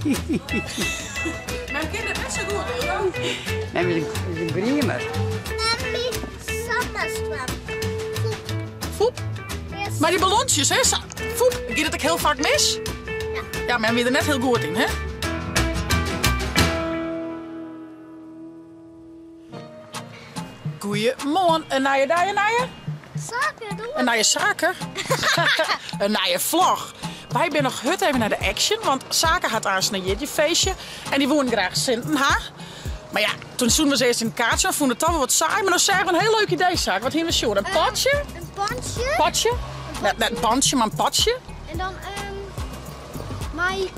Mem kin dit net sa goed, Ilda. Mem is in griemer. Mem samar swam. Foep. Mei dy ballontsjes, hè? Sa, foep. Giet it ek hiel faak mis? Ja. Ja, mem wie der net hiel goed yn, hè? Goeiemoarn, in nije dei, in nije? Saken, doe. In nije saken? In nije vlog. Wy binne noch hurd even nei de Action, want Sake hat aanst in jierdeifeestje en dy woenen graach sinten ha. Mar ja, toen soenen we se earst yn it kaartsje, mar fûnen it toch wol wat saai. Mar no seagen we in hiel leuk idee, Sake. Wat hiene we sjoen? In potsje? In pantsje. Potsje? Net, net in pantsje, mar in potsje. En dan mei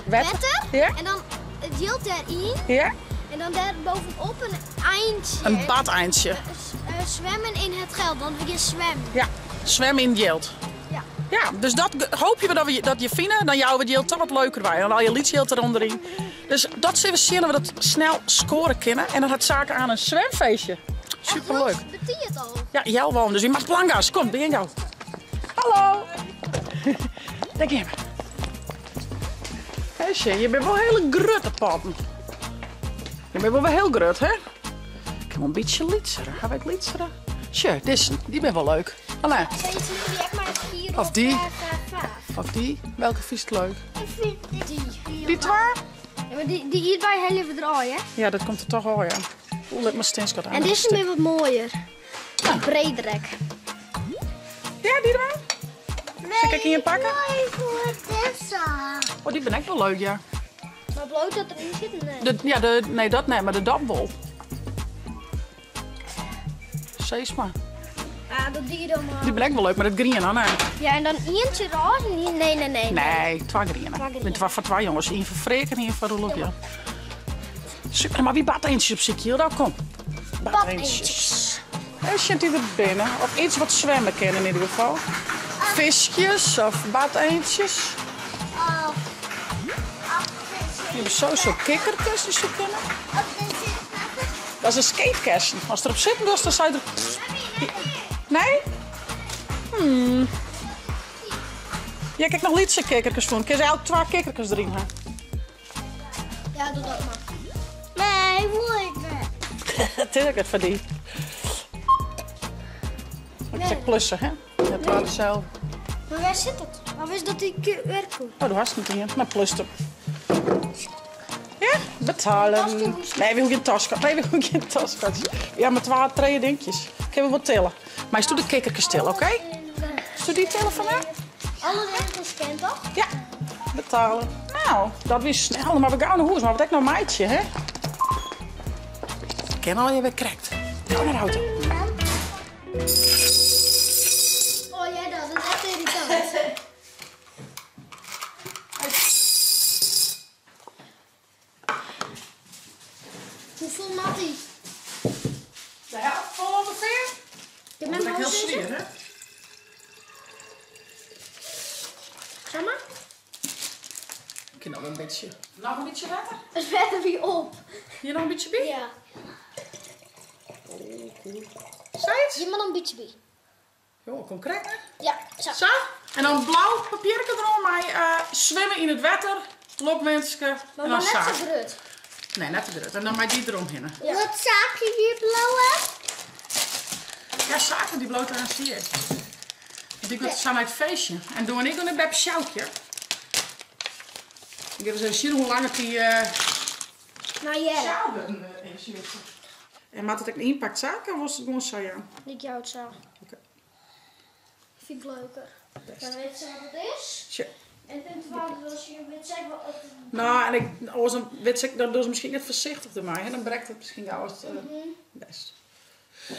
Wetter. wetter. Ja. En dan it jild dêryn. Ja. En dan dêr bovenop in eintsje. In badeintsje. Zwemmen in het geld, want we gaan zwemmen. Ja, zwemmen yn it jild. Ja. Ja, dus dat hoopje we dat we dat je fine. Dan jouwe we it jild toch wat leuker wei. Dan al je lyts jild erûnderyn. Dus dat sille we sjen of we dat snel skoare kinne. En dan hat Sake aan in zwemfeestje. Superleuk. Betiid al. Ja, healwei. Dus wy moatte plangas. Kom, begjin gau. Hallo. Dêr gean we. Even sjen, je binne wol hiele grutte potten. Je binne wol wer hiel grut, hè? Ik ha wol in bytsje lytsere. Ha wy ek lytsere? Sjoch, dizze, dy binne wol leuk. Allee. Of dy. Of dy. Welke fynst leuk? Ik fyn dy. Dy twa? Ja, mar dy, dy ierdbei helje we der ôf, hè? Ja, dat komt der toch ôf, ja. Oeh, lit mar stean, skat. En dizze binne wat moaier. Breder ek. Ja, dy der Sil ik ek ien pakke? Nee, voor dizze. Oh, dy binne ek wol leuk, ja. Mar bliuwt dat deryn sitten? Nee. De, ja, de, nee, dat net, mar de dop wol. Sis mar. Ah, dat die dan maar. Dy binne ek wol leuk, mar dat grien, nee. Ja, en dan ientsje roze en ien... Nee, nee, nee. Nee, twa griene. Twa griene. Binne twa foar twa jonges. Ien foar Freark en ien foar Roelof Jan. Super, mar wy badeintjes opsykje, Hilda. Kom. Badeintjes. Even sjen dy't der binne. Of iets wat swimme kin yn ieder gefal. Fiskjes of badeintjes. Je hebben sowieso kikkerkes die zo kunnen. Dat is een skatekessen. Als erop zitten doet, dan zou je er... Nee? Hmm. Ja, kijk nog lytse kikkerkes fûn. Kin se elk twa kikkerkes deryn ha. Ja, doe dat mar. Nee, wol ik net. Dat is ek net foar dy. Ik zeg plussen, hè? Ja, twa itselde. Maar waar zit dat? Waar is dat die QR-code? Oh, do hast net ien. Mar plust him. Ja, betalen. Nee, we hoege gjin taske. Nee, we hoege gjin taske. Ja, mar twa, trije dinkjes. Kinne we wol tille. Meist do de kikkerkes tille, oké? Stu dy tille foar my? Alles is gescand, toch? Ja, betalen. Nou, dat wie snel, mar we gau nei hûs, mar wat ek noch meitsje, hè? Kin allegear wer krekt. Gau nei de auto. Oh ja, dat is echt irritant. Hoefolle moat dy? De helft fol ûngefear. Ik Dat is hiel swier, hè? Sa mar. Ik kin noch in bytsje. Noch in bytsje wetter? It wetter wie op. Hjir noch in bytsje by? Ja. Sayts? Hjir moat noch in bytsje by. Jo, kom krekt net. Ja, sa. Sa. En dan blau papierke derom mei swimme yn it wetter, lokwinske en Mar dan net sa. te grut. Nee, net te grut. En dan mei dy deromhinne. Ja. Wat saakje dy blauwe? Ja, Sake dy bliuwt dêr hjir. Dy giet sa nei it feestje. En do en ik gean nei beppe Sjoukje. Ik gean ris even sjen hoe lang it dy Nou ja. sjaal wurden is. En moat it ek ynpakt Sake of wolst it gewoan sa jaan? Ik jou it sa. Oké. Fyn ik leuker. Best. Dan wit se wat it is. Sjoch. En punt 12 als je wit zeg wat het Nou, en ik, oars dan wit se, dan dogge se miskien net foarsichtich dermei, hè? Dan brekt it miskien gau as it best.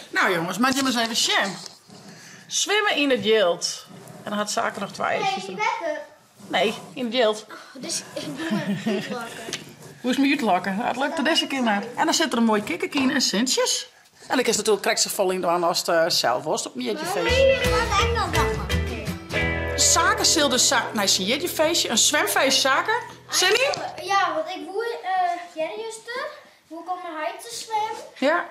Nou jonges, moat jim ris even sjen. Swimme yn it jild. En dan hat Sake noch twa Nee, eachjes die der. wetter. Nee, yn it jild. Dus ik doe my útlokke. Hoe is my útlokke? It lukte dizze kear net. En dan sit der in moai kikkerke yn en sintsjes. En dan kinst natuerlik krekt safolle yn dwaan ast sels wolst op in jierdeifeestje. Sake sil dus sa nei syn jierdeifeestje, in swimfeest Sake. Sin yn? Ja, want ik woe earder juster, woe ik om mei heit te swimmen. Ja.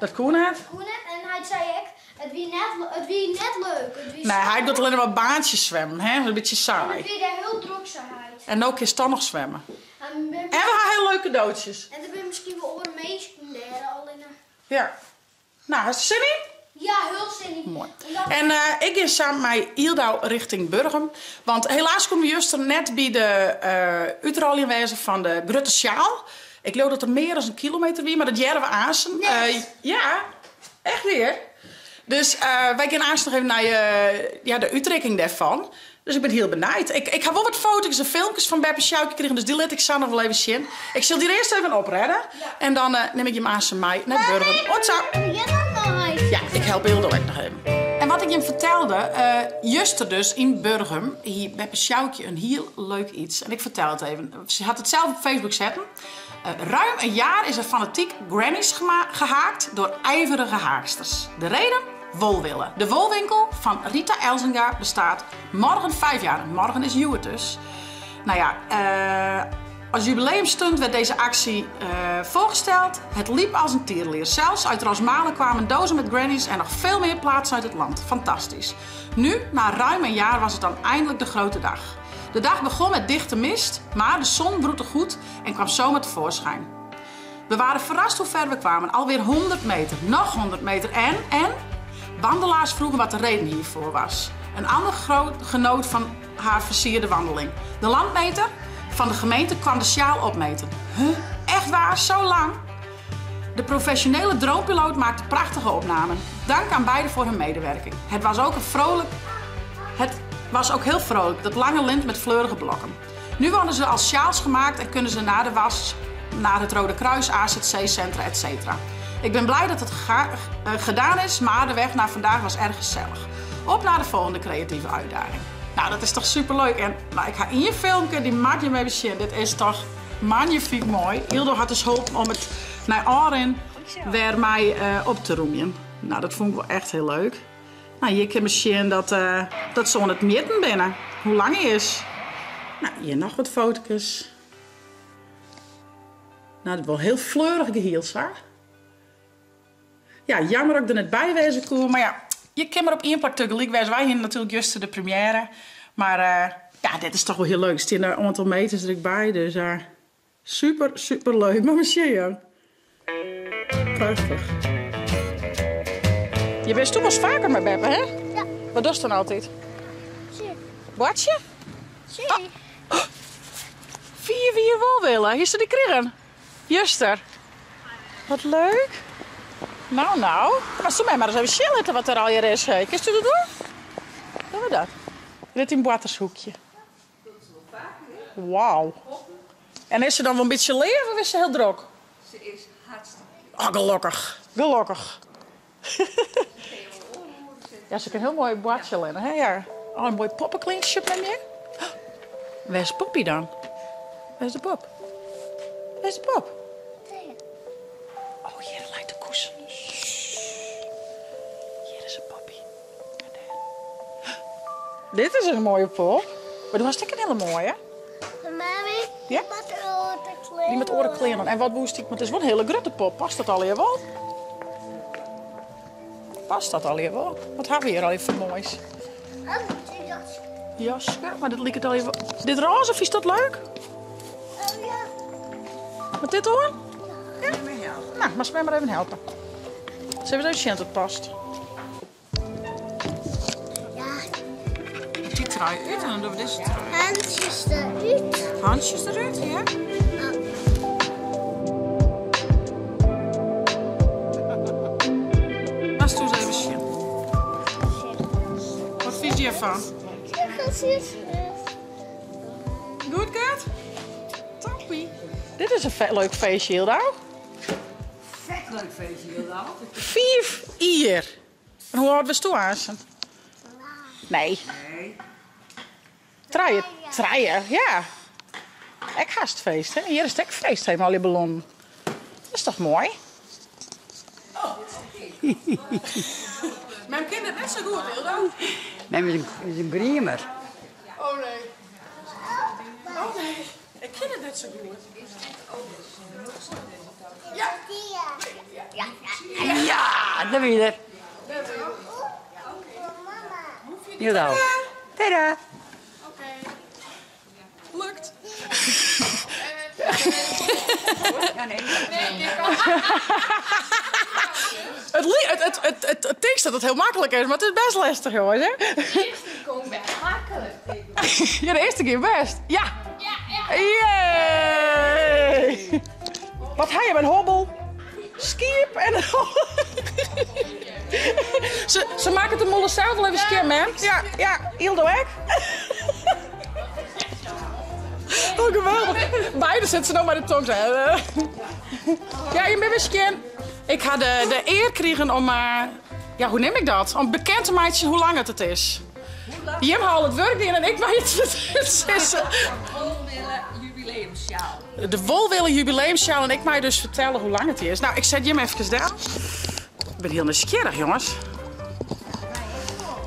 Dat koe net. Dat koe net en hy sei ek, it wie net, it wie net leuk. It wie Nee, hy docht allinne mar baantsjes swimmen, hè? In bytsje saai. En it wie dêr hiel drok, sei heit. En no kinst dan noch swimme. En we ha hiel leuke cadeautjes. En der binne miskien wol oare minsken dêr allinne. Ja. No, hast der sin yn? Ja, hiel sin yn. Moai. En ik gean samen mei Yldau richting Burgum. Want helaas koene we juster net by de útrôljen wêze fan de grutte sjaal. Ik leau dat der mear as in kilometer wie, mar dat hearre we aansen. Ja, echt wier. Dus wy gean aanst noch even nei ja, de útrikking dêrfan. Dus ik bin hiel benijd. Ik, ik ha wol wat foto's en filmkes fan Beppe Sjoukje krigen, dus dy lit ik sa noch wol even sjen. Ik sil dy earst even oprêde en dan eh, nim ik jim aansen mei nei Burgum. Oant sa! Ja, ik help Ildo ek noch even. En wat ik jim fertelde, eh, juster dus yn Burgum hie Beppe Sjoukje in hiel leuk iets. En ik fertel it even. Se hat it sels op Facebook setten. Eh, ruim een jaar is er fanatiek grannies gehaakt door ijverige haaksters. De reden? Wolwille. De wolwinkel van Rita Elzenga bestaat morgen 5 jaar. Morgen is hjoed dus. Nou ja, uh, als jubileumstunt werd deze actie uh, voorgesteld. Het liep als een tierenlier. Zelfs uit Rosmalen kwamen dozen met grannies en nog veel meer plaatsen uit het land. Fantastisch. Nu, na ruim een jaar, was het dan eindelijk de grote dag. De dag begon met dichte mist, maar de zon broedde goed en kwam zomaar tevoorschijn. We waren verrast hoe ver we kwamen. Alweer 100 meter, nog 100 meter en, en... Wandelaars vroegen wat de reden hiervoor was. Een ander groot genoot van haar versierde wandeling. De landmeter van de gemeente kwam de sjaal opmeten. Huh? Echt waar? Zo lang? De professionele droompiloot maakte prachtige opnamen. Dank aan beiden voor hun medewerking. Het was ook een vrolijk... Het was ook heel vrolijk, dat lange lint met fleurige blokken. Nu worden ze als sjaals gemaakt en kunnen ze na de was naar het Rode Kruis, AZC-centra, etc. Ik ben blij dat het eh, gedaan is, maar de weg naar vandaag was erg gezellig. Op naar de volgende creatieve uitdaging. Nou, dat is toch superleuk. En nou, ik ga in je filmpje, die maak je mee zien. Dit is toch magnifiek mooi. Ildo had dus hulp om het naar Arin weer mij uh, op te roemen. Nou, dat vond ik wel echt heel leuk. Nou, hier kun je zien dat, uh, dat ze aan het meten binnen. Hoe lang hij is. Nou, hier nog wat foto's. Nou, dat is wel heel fleurig geheel, zag. Ja, jammer dat ik er net bij wezen kon. Maar ja, je kan maar op één plak tegelijk wezen. Wij hier natuurlijk juist de première. Maar uh, ja, dit is toch wel heel leuk. Er staan een aantal meters er bij. Dus uh, super, super leuk. Maar misschien, Prachtig. Je bent toen wel eens vaker met Beppe, hè? Ja. Wat doe je dan altijd? Zie. Badje? Zie. Oh. Vier wie wel willen. Hier ze die kregen. Juster. Wat leuk. Nou, nou. Maar zo mij maar eens even chillen wat er al hier is. Kun je dat doen? Doen we dat? Dit in Boatershoekje. Wauw. En is ze dan wel een beetje leer of is ze heel druk? Ze is hartstikke Oh, gelukkig. Gelukkig. ja, ze kan heel mooi boatje lenen, hè? Ja. Oh, een mooi poppenkleintje met me. Waar is Poppy dan? Waar is de pop? Waar is de pop? Oh, hier lijkt de koes. Hier is een poppy. Dit is een mooie pop. Maar dat was ook een hele mooie. Mami, Ja? met oren Die met oren En wat woest ik? Want het is wel een hele grote pop. Past dat al hier wel? Past dat al hier wel? Wat hebben we hier al even voor moois? Jasje, maar dit lijkt het al even. Dit roze, is dat leuk? Ja. Wat dit hoor? Ja? Nou, maar ze mij maar even helpen. Ze hebben even zien dat het past. Ja. Die trui uit en dan doen we deze trui. Handjes eruit. Handjes eruit, ja. Maar doe eens even zien. Wat vind je ervan? Goed, Kat? Toppie. Dit is een vet leuk feestje, Hilda. Vet leuk feestje, Hilda. 5 jaar. En hoe oud was toen, Azen? Nee. Nee. Trije, trije, ja. Ik haast feest, hè? Hier is het ook feest, helemaal die ballon. Dat is toch mooi? Mijn kind het net zo goed, Hilda. Mem is een, is een Oh nee. Oh nee. Ik ken het net zo goed. Ja. Ja. Ja, daar ben je er. Hilda. Tada. Oké. Lukt. It it it it it tinkst dat it hiel maklik is, mar it is bêst lestich jonges, hè? De earste gong bêst maklik. Ja, de earste gie bêst. Ja. Yay! Wat ha je, in hobbel? Skiep en in hobbel. Se, se makket de mûle sels wol even skjin, mem. Ja, ja, Yldo ek. Oh, geweldich. Beide sitte se no mei de tong. Ja, je binne wer skjin. Ik ha de, de ear krigen om, eh, ja, hoe neam ik dat? Om bekend te meitsjen hoe lang it it is. Jim ha al it wurk dien en ik mei it sizze. Wolwille jubileumsjaal. De Wolwille jubileumsjaal en ik mei dus fertelle hoe lang it is. Nou, ik set jim efkes del. Ik bin hiel nijsgjirrich, jonges.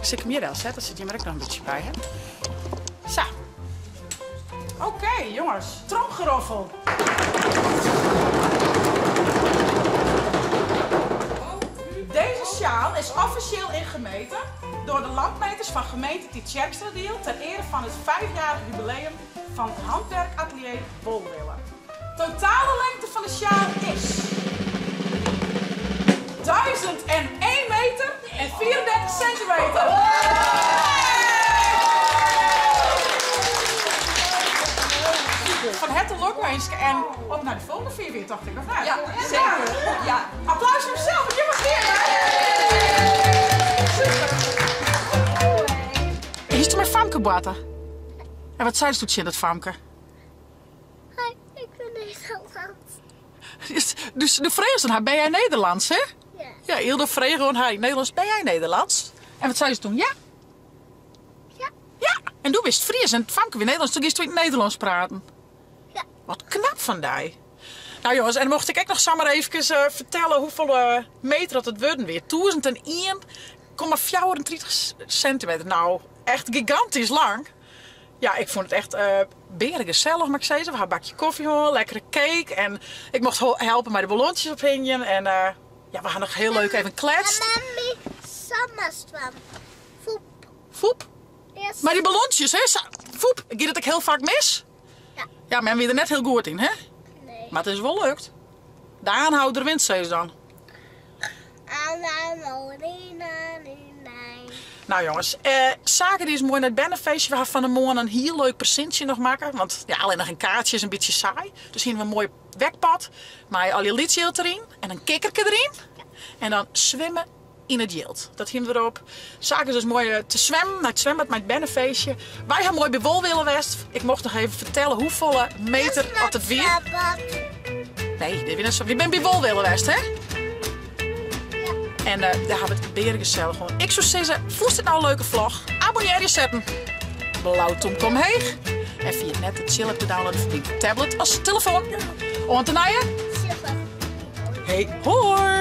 Sil ik him hjir delsette, dan sit jim der ek noch in bytsje by, hè? Sa. Oké, jonges. Tromgeroffel. Deze sjaal is offisjeel ingemeten door de landmeters van gemeente Tytsjerksteradiel ter ere fan it vijfjarig jubileum fan Handwerkatelier Wolwille. Totale lengte fan de sjaal is 1001 meter en 34 centimeter. Fan herte lokwinske en op nei de folgjende 5 jier, tocht ik, of net? Ja, seker. Ja. Applaus foar josels, want jim moatte Super. Hiest mei famke boarte? En wat seist doe tsjin dat famke? Hoi, ik ben Nederlands. Dus do fregest oan har, ben jij Nederlands, hè? Ja. Ja, Yldo frege oan har yn Nederlands, ben jij Nederlands? En wat sei se toen? Ja. Ja. Ja, en doe bist Fries en it famke wie Nederlands, toen giest yn it Nederlânsk praten. Ja. Wat knap fan dy. Nou jongens, en mocht ik ek noch samar eefkes fertelle hoefolle meter dat it wurden wie. 1001,34 centimeter. Nou, echt gigantysk lang. Ja, ik fûn it echt bearegesellich, moat ik sizze. We ha in bakje kofje hân, lekkere cake en ik mocht helpe mei de ballontsjes ophingjen. En ja, we ha noch hiel leuk even kletst. En mami, samastwam. Foep. Foep? Yes. Mei dy ballontsjes, hè? Sa, foep. Giet it ek hiel faak mis? Ja. Ja, mem wie der net hiel goed yn, hè? Nee. Mar it is wol lukt. De aanhouder wint, sei se dan. Nou jongens, Sake dy is moai nei it bernefeestje. We ha fan 'e moarn in hiel leuk presintsje noch makke. Want ja, allinnich in kaartsje is in bytsje saai. Dus hiene we in moai wekpot mei al je lytsjild deryn en in kikkerke deryn. En dan swimme yn it jild. Dat hiene we derop. Sake is dus moai te swimmen nei it swimbad mei it bernefeestje. Wy ha moai by Wolwille west. Ik mocht noch even fertelle hoefolle meter oft it wie. Nee, dit wie net sa. Wy binne by Wolwille west, hè? En dêr ha we it bearegesellich hân. Ik soe sizze, fûnst dit nou in leuke vlog? Abonnearje setten. Blau tûmke omheech. En ferjit net de Chill app te downloaden foar dyn tablet as telefoan. Oant de nije. Hey hoi!